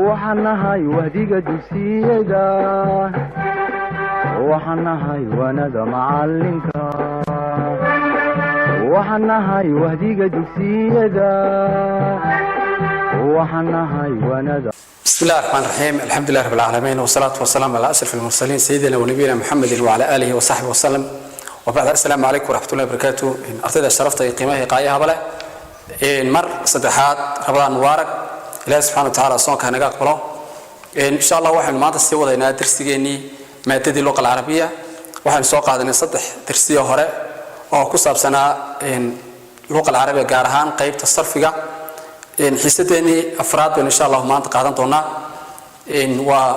Waxaan nahay wahdiga dugsiyada, waxaan nahay waanada macalinka, waxaan nahay wahdiga dugsiyada, waxaan nahay waanada. بسم الله الرحمن الرحيم، الحمد لله رب العالمين، والصلاة والسلام على أشرف المرسلين، سيدنا ونبينا محمد وعلى آله وصحبه وسلم، وبعد، السلام عليكم ورحمة الله وبركاته. Ardayda sharafta iyo qiimaha iyo qaayaha leh, mar saddexaad Ramadaan mubaarak. Ilaahi subxana wa tacaala soonka hanaga aqbalo insha Allah. Waxaynu maanta sii wadaynaa darsigeenii maadadii luqa alcarabiya. Waxaynu soo qaadanay saddex darsiyo hore oo ku saabsanaa luqa alcarabiya, gaar ahaan qeybta sarfiga. Xiisadeenii afraad baynu insha Allahu maanta qaadan doonaa. Waa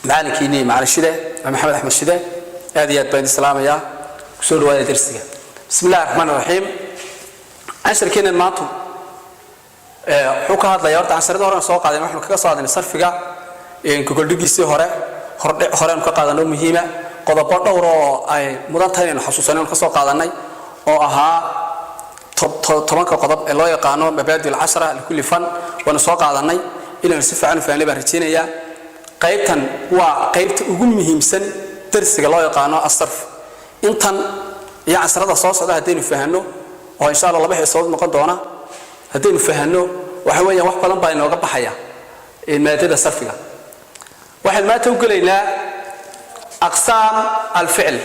macalinkiinii, macalin Shide, waa Maxamed Axmed Shide. Aad iyo aad baan idin salaamayaa. Kusoo dhawaada darsiga. Bismi illahi raxmaan raxiim. Casharkeenan maantu wuxuu ka hadlaya, horta casharada horena soo qaadan, waxaynu kaga soo hadlaynay sarfiga gogoldhigiisii hore, hordhe horeenu ka qaadanoo muhiima, qodobo dhowr oo ay mudan tahay inaynu xasuusanay ka soo qaadanay, oo ahaa 10-ka qodob ee loo yaqaano mabaadi alcashra likulli fan. Waanu soo qaadanay. Inaynu si fiican u fahnay baan rajaynayaa. Qaybtan waa qaybta ugu muhiimsan darsiga loo yaqaano asarf. Intan iyo casrada soo socda haddaynu fahanno, oo insha Allah laba xiisood noqon doona, haddaynu fahanno, waxa weeyaan wax badan baa inooga baxaya maadada sarfiga. Waxaynu maanta u gelaynaa aqsaam alficil,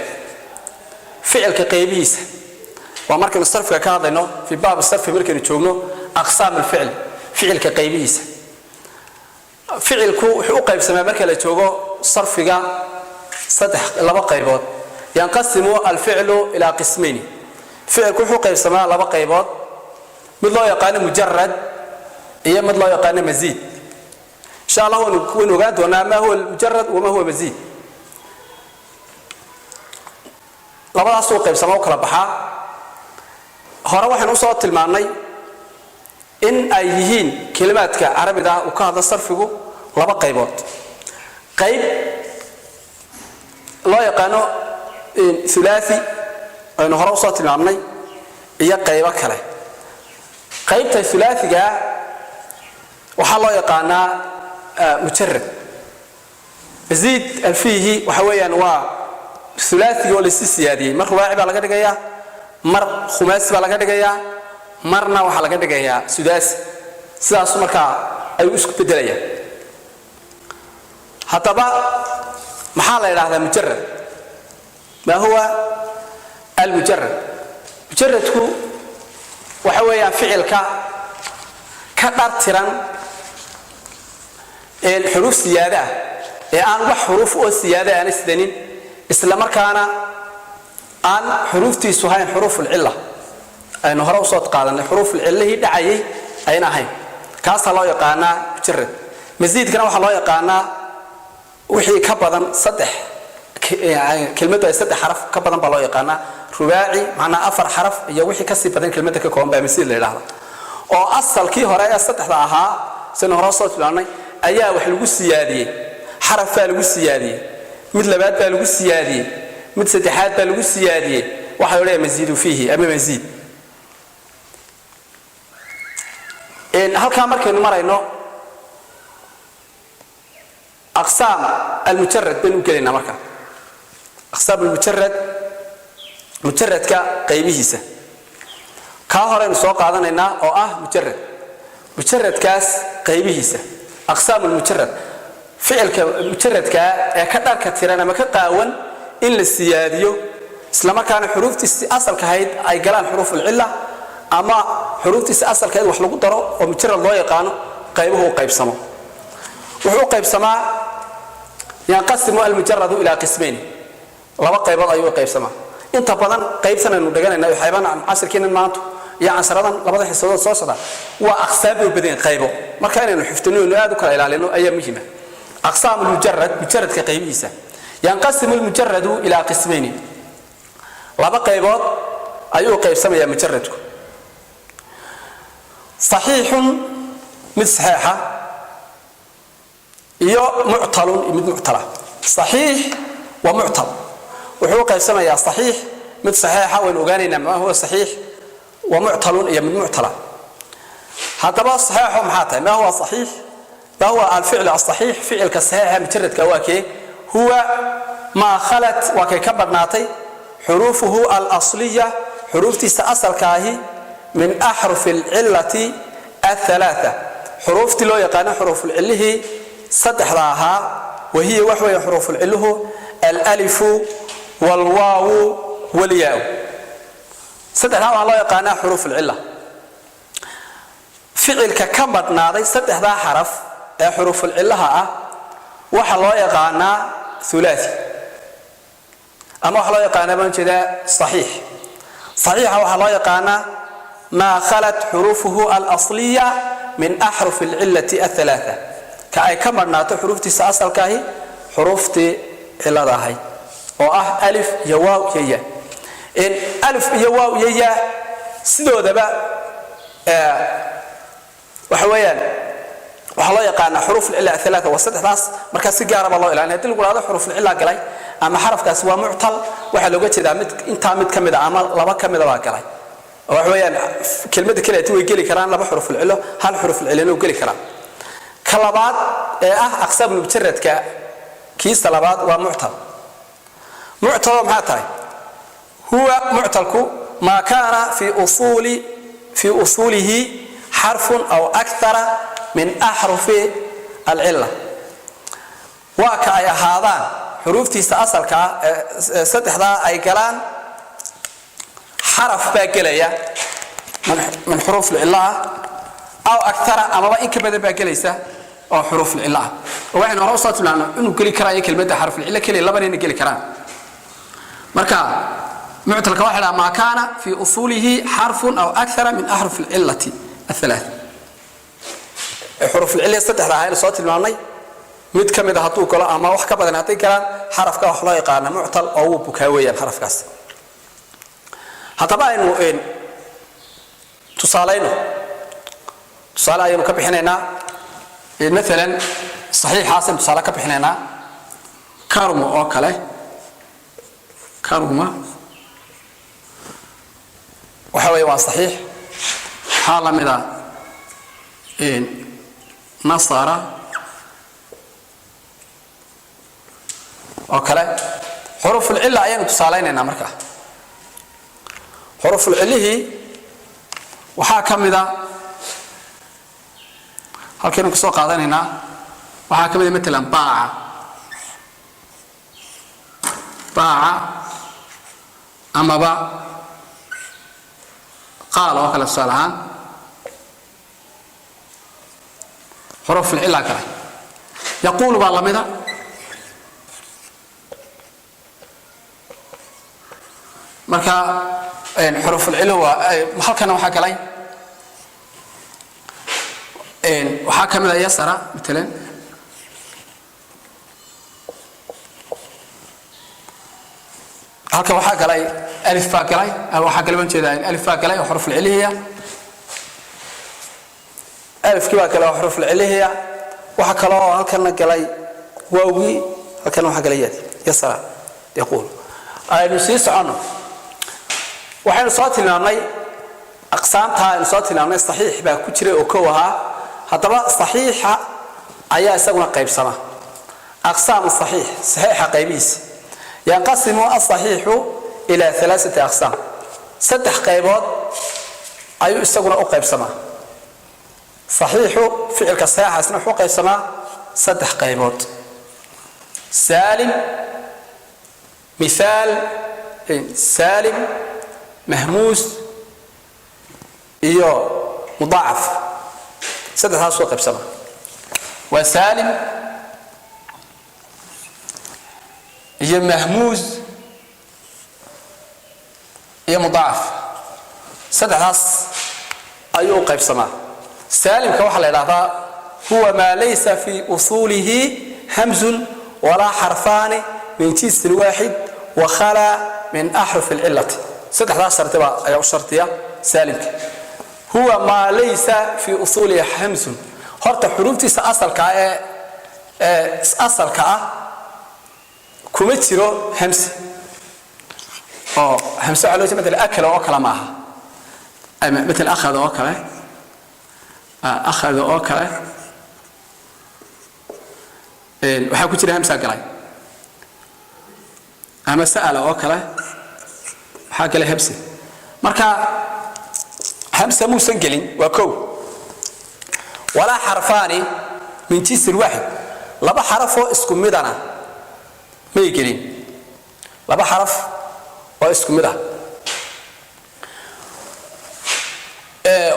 ficilka qaybihiisa. Waa markaynu sarfiga ka hadlayno, fi baab sarfi markaynu joogno, aqsaam alficil, ficilka qaybihiisa. Ficilku wuxuu u qaybsamaa marka la joogo sarfiga saddex, laba qaybood. Yanqasimu alficlu ilaa qismayni. Ficilku wuxuu qaybsamaa laba qaybood, mid loo yaqaano mujarad iyo mid loo yaqaano masiid. Insha Allah waynu ogaan doonaa ma huwa mujarad wama huwa masiid. Labadaasuu qaybsama, u kala baxaa. Hore waxaynu usoo tilmaannay in ay yihiin kelimaadka carabiga uu ka hadlo sarfigu laba qaybood: qayb loo yaqaano thulathi, aynu hore usoo tilmaamnay, iyo qaybo kale. Qaybta thulaathigaa waxaa loo yaqaanaa mujarad. Masiid alfiihi waxa weeyaan waa thulaathiga oo lasii siyaadiyey. Mar rubaaci baa laga dhigayaa, mar khumaasi baa laga dhigayaa, marna waxaa laga dhigayaa sudaasi. Sidaasu markaa ayuu isku bedelayaan. Haddaba maxaa la yidhahdaa mujarad? Maa huwa almujarad? Mujaradku waxa weeyaan ficilka ka dhartiran xuruuf siyaada ah, ee aan wax xuruuf oo siyaada aana sidanin, isla markaana aan xuruuftiisu ahayn xuruufulcilla aynu hore usoo qaadanay, xuruufulcillihii dhacayay ayna ahayn. Kaasaa loo yaqaanaa mujarad. Masiidkana waxaa loo yaqaanaa wixii ka badan saddex, kelmaddu ay saddex xaraf ka badan baa loo yaqaanaa rubaaci. Macnaa afar xaraf iyo wixii kasii badan kelmadda ka kooban baa masiid la yidhahda, oo asalkii hore ee saddexda ahaa, sidaynu hore usoo tilmaamnay, ayaa wax lagu siyaadiyey. Xaraf baa lagu siyaadiyey, mid labaad baa lagu siyaadiyey, mid saddexaad baa lagu siyaadiyey. Waxaa la odhanaya masiidu fiihi ama masiid. Halkaa markaynu marayno, aqsaam almujarad baynu u gelaynaa. Marka aqsaam almujarad, mujaradka qaybihiisa, kaa horeynu soo qaadanaynaa oo ah mujarad, mujaradkaas qaybihiisa. Aqsaam almujarad, ficilka mujaradkaa ee ka dharka tiran ama ka qaawan in la siyaadiyo, isla markaana xuruuftiisi asalka ahayd ay galaan xuruufulcilla, ama xuruuftiisi asalka ahayd wax lagu daro, oo mujarad loo yaqaano, qaybuhu u qaybsamo. Wuxuu u qaybsamaa, yanqasimu almujaradu ilaa qismayn, laba qaybood ayuu u qaybsamaa. Inta badan qaybtan aynu dhiganayna, waxyaabahan casirkeenan maanta iyo casaradan labada xisadood soo socda, waa aqsaam bay u badan yihiin, qaybo. Marka inaynu xifdino, aynu aad u kala ilaalino ayaa muhiima. Aqsaam almujarad, mujaradka qaybihiisa. Yanqasimu almujaradu ilaa qismayni, laba qaybood ayuu u qaybsamayaa mujaradku: saxiixun, mid saxeexa, iyo muctalun, mid muctala. Saxiix wa muctal. Wuxuu u qaybsamayaa saxiix, mid saxiixa, waynu ogaanaynaa maa huwa saxiix, wa muctalun, iyo mid muctala. Haddaba saxiixo maxaa tahay? Maa huwa saxiix? ما هو الفعل الصحيح؟ فعل كصحيح مجرد كواكي هو ما خلت وكي كبرناتي حروفه الأصلية، حروف تيس أصل كاهي من أحرف العلة الثلاثة، حروف تلو يقانا حروف العله صدح راها، وهي وحوي حروف العله الألف والواو والياء. صدح راها الله يقانا حروف العلة. فعل ككبرناتي صدح ذا حرف حروف العلة waxa loo yaqaanaa thulathi ama waxa loo yaqaanaa baan jeedaa saxiix. Saxiixa waxa loo yaqaanaa ma khalat xuruufuhu al-asliya min ahruf al-illati ath-thalatha, ka ay ka marnaato xuruuftiisa asalkaahi xuruuftii cilada ahayd oo ah alif iyo waaw iyo ya. In alif iyo waaw iyo ya sidoodaba waxa weeyaan waxa loo yaqaanaa xuruuf al-illa ath-thalatha waa saddexdaas. Marka si gaar ah loo ilaaliyo hadii lagu raado xuruuf al-illa galay ama xarafkaas waa muctal, waxa looga jeedaa mid inta mid kamid ah ama laba kamid ah baa galay. Waxa weeyaan kelmadda kale ay way geli karaan laba xuruuf al-illa, hal xuruuf al-illa way geli karaan. Ka labaad ee ah aqsaam mujarradka kiisa labaad waa muctal. Muctal maxaa tahay? Huwa muctalku ma kaana fi usuulihi xarfun aw akthara من أحرف العلة. وكا أي هذان حروف تيس أصل كا سدح ذا أي كلام حرف باكلية من حروف العلة أو أكثر، أما إن كبد باكليسة أو حروف العلة. وإحنا رأسات لنا إنه كل كراية كلمة حرف العلة كل لبنين كل كلام. مركا معتل كواحد ما كان في أصوله حرف أو أكثر من أحرف العلة الثلاث. حروف العلة صدح لها صوت المعنى mid kamid ah haduu galo ama wax ka badan haday galaan xarafka wax loo yaqaan muctal oo uu bukaawayaan xarafkaas. Hadaba aynu tusaalayno, tusaale ayaynu ka bixinaynaa. Maalan saxiixaasaynu tusaale ka bixinaynaa. Karma oo kale, karma waxa weeye waa saxiix. Waxaa la mid ah nasara oo kale. Xuruuf al-illa ayaynu tusaalaynaynaa. Marka xuruuf al-illihi waxaa ka mid ah halkaynu ka soo qaadanaynaa, waxaa ka mid ah matalan baaca, baaca amaba qaal oo kale tusaale ahaan. Xuruuf al-illa kale yaquulu baa la mid ah. Marka xuruuf al-illa waa halkana waxaa galay waxaa ka mid ah yasara matalan. Halka waxaa galay alif baa galay, waxaa galay baan jeedaa alif baa galay oo xuruuf al-illihiya, alifkii baa galay oo xuruuf al-illihiya. Waxa kale oo halkana galay waawgii, halkana waxaa galay yadi yasara yaquul. Aynu sii soconno. Waxaynu soo tilmaamnay aqsaamta, aynu soo tilmaamnay saxiix baa ku jiray oo kow ahaa. Haddaba saxiixa ayaa isaguna qaybsama. Aqsaam saxiix, saxiixa qaybihiisa yanqasimu asaxiixu ilaa alaaati aqsaam, saddex qaybood ayuu isaguna u qaybsamaa. Saxiixu ficilka saxiixaasna wuxuu qaybsamaa saddex qaybood: saalim, mithaal, saalim, mahmuus iyo mudaacaf. Saddexdaas soo qaybsama. Waa saalim iyo mahmuus iyo mudaacaf, saddexdaas ayuu u qaybsamaa. Saalimka waxaa la idhahdaa huwa maa laysa fii usuulihi hamzun walaa xarfaani min jinsin waaxid wa khalaa min axruf alcillati. Saddexdaas shardi baa ayaa u shardiya saalimka. Huwa maa laysa fii usuulihi hamzun, horta xuruuftiisa asalka ah ee asalka ah kuma jiro hamsi. Oo hamse waxaa loo jeeda matala akala oo kale maaha, ama matala akhada oo kale, akhada oo kale Waxaa ku jira hamsa galay, ama sa'ala oo kale waxaa galay hamse. Marka hamsa muusan gelin, waa kow. Walaa xarfaani min jinsin waaxid, laba xarafoo isku midana may gelin, laba xaraf oo isku mid ah.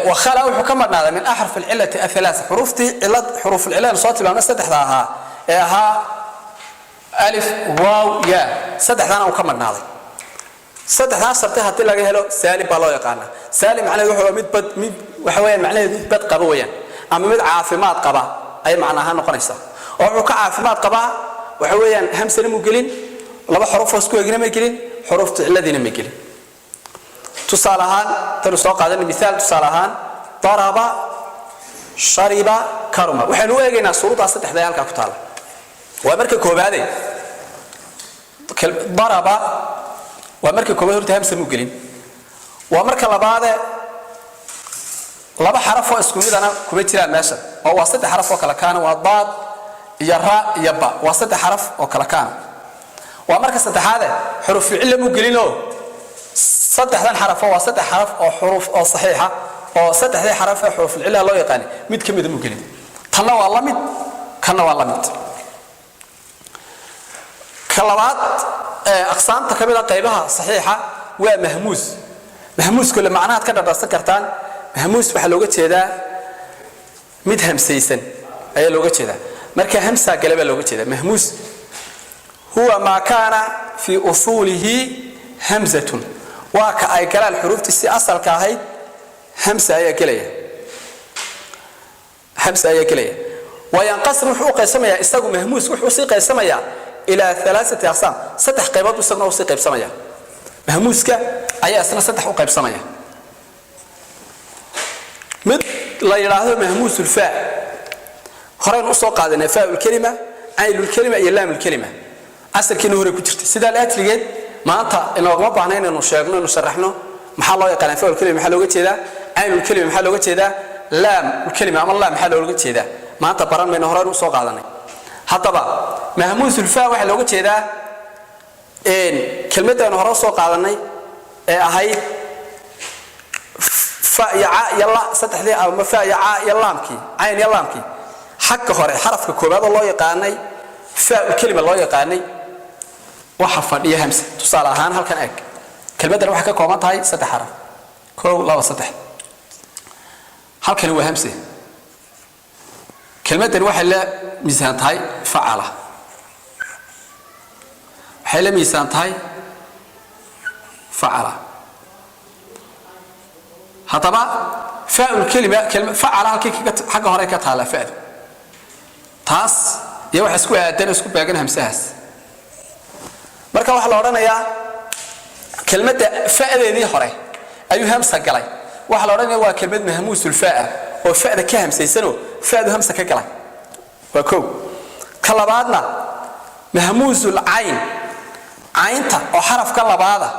Wakhala wuxuu ka madhnaaday min axruf alcilati athalaaa, xuruuftii cilad, xuruufulcilada soo tilmaamna saddexda ahaa ee ahaa alif, waaw, ya, saddexdaana uu ka madhnaaday. Saddexdaas sharti haddii laga helo, saalim baa loo yaqaanaa. Saalim macnaheedu wuxuu mid bad, mid waxa weeyaan macnaheedu mid bad qaba weeyaan, ama mid caafimaad qaba ayay macna ahaan noqonaysaa. Oo wuxuu ka caafimaad qabaa waxa weeyaan hamsana mu gelin, laba xuruf oo isku egina ma gelin, xuruufta cilladiina ma gelin. Tusaale ahaan tanu soo qaadanay miaal, tusaale ahaan daraba, shariba, karuma. Waxaynu u eegaynaa suuraddaa saddexda ee halkaa ku taala. Waa marka koobaade, daraba waa marka koobaad, horta hamsa mu gelin. Waa marka labaade, laba xaraf oo isku midana kuma jiraan meesha, oo waa saddex xaraf oo kala kaana, waa daad iyo ra iyo ba, waa saddex xaraf oo kala kaana. Waa marka saddexaade, xuruf ficilla mu gelinoo saddexdan xarafo waa saddex xaraf oo xuruuf oo saxiixa, oo saddexdii xaraf ee xuruufulcillaha loo yaqaanay mid ka mida mu gelin. Tanna waa la mid, kanna waa la mid. Ka labaad ee aqsaamta ka mid a qaybaha saxiixa waa mahmuus. Mahmuus kole macnahaad ka dhadharsan kartaan. Mahmuus waxaa looga jeedaa mid hamsaysan ayaa looga jeedaa. Marka hamsaa gale baa looga jeedaa. Mahmuus huwa maa kaana fii usuulihi hamzatun, waa ka ay galaan xuruuftiisii asalka ahayd hamsa ayaa gelaya, hamsa ayaa gelaya. Wayanqasim wuxuu u qaybsamayaa isagu, mahmuus wuxuu usii qaybsamayaa ilaa alaaati aqsaam, saddex qaybood buu isaguna usii qaybsamaya. Mahmuuska ayaa isna saddex u qaybsamaya. Mid la yidhaahdo mahmuusulfaa, horeynu usoo qaadanay faaulkelima, caynulkelima iyo laamulkelima, asalkiina hore ku jirta. Sidaa laatligeed maanta inoogama baahna inaynu sheegno, inuu sharaxno maxaa loo yaqaanaa faaulkelima, maxaa looga jeedaa caynulkelima, maxaa looga jeedaa laamulkelima ama laam maxaa looga jeedaa. Maanta baran mayno, horeynu usoo qaadanay. Haddaba mahmuusulfaa waxaa looga jeedaa kelmaddaanu hore usoo qaadanay ee ahayd fa iyo ca iyo la, saddexdii, ama fa iyo ca iyo laamkii, cayn iyo laamkii. Xagga hore xarafka koowaad oo loo yaqaanay faaulkelima loo yaqaanay waxa fadhiya hamsa. Tusaale ahaan halkan eeg, kelmaddan waxay ka kooban tahay saddex xaraf, kow, laba, saddex. Halkani waa hamse. Kelmaddan waxay la miisaan tahay facala, waxay la miisaan tahay facala. Haddaba faaulkelima facala halkii xagga hore ka taalla fadu, taas iyo waxa isku aadan, isku beegan hamsahaas. Marka waxaa la odhanayaa kelmadda fa'deedii hore ayuu hamsa galay. Waxaa la odhanaya waa kelmad mahmuusulfaa oo fa'da ka hamsaysanoo fa'du hamsa ka galay, waa kow. Ka labaadna mahmuusul cayn, caynta oo xarafka labaada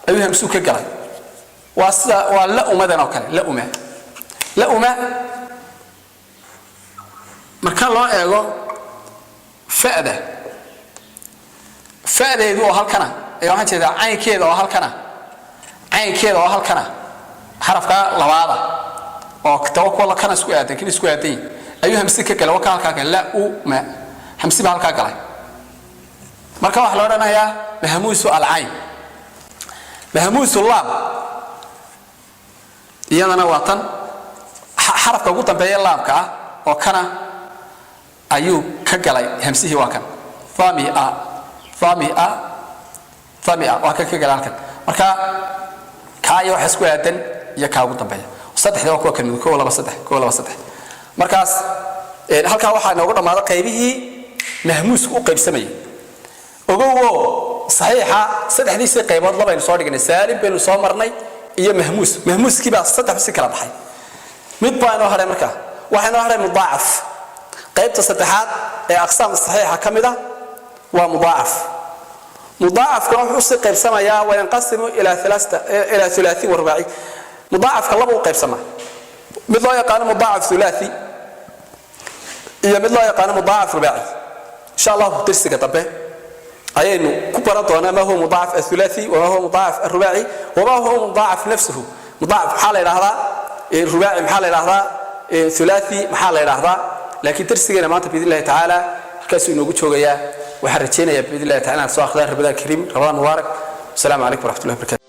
ayuu hamsuu ka galay. Waa sida waa la umadan oo kale, la uma, la uma. Marka loo eego fa'da, fa'deedu oo halkana ee waxaan jeedaa caynkeeda oo halkana, caynkeeda oo halkana, xarafka labaada oo daba kuwa kana isku aadan, kan isku aadan yihin ayuu hamsi ka galay. Waa ka halkaa galay, la u ma, hamsi baa halkaa galay. Marka waxaa la odhanayaa mahmuusu alcayn. Mahmuusu laam iyadana waa tan xarafka ugu dambeeya laamka ah oo kana ayuu ka galay hamsihii. Waa kan thamia, thamia, thamia, waa kan ka galay halkan. Marka kaa iyo waxa isku aadan iyo kaa ugu dambeeya, saddexda waa kuwa kamid, kow, laba, saddex, kow, laba, saddex. Markaas halkaa waxaa inoogu dhammaaday qaybihii mahmuusku u qaybsamayay. Ogowo, saxiixa saddexdiisii qaybood labaynu soo dhignay, saalim baynu soo marnay iyo mahmuus. Mahmuuskii baa saddex si kala baxay. Mid baa inoo hadhay. Markaa waxaa inoo hadhay mudaacaf. Qaybta saddexaad ee aqsaam saxiixa ka mid ah waa mudaacaf. Mudaacafkuna wuxuu usii qaybsamayaa, wayanqasimu ilaa ulaai wa rubaaci. Mudaacafka laba u qaybsamaa: mid loo yaqaano mudaacaf ulaai iyo mid loo yaqaano mudaacaf rubaaci. Insha Allahu darsiga dambe ayaynu ku baran doonaa ma huwa mudaacaf athulathi, wama huwa mudaacaf arubaaci, wama huwa mudaacaf nafsuhu. Mudaacaf maxaa la yidhaahdaa? Rubaaci maxaa la yidhaahdaa? Thulathi maxaa la yidhaahdaa? Laakiin darsigeena maanta biidn illahi tacaala halkaasuu inoogu joogayaa. Waxaan rajaynayaa biidn illahi taala inaad soo akhdaan. Ramadaan kariim, Ramadaan mubaarak. Wasalaamu calaykum waraxmatullahi wabarakatu.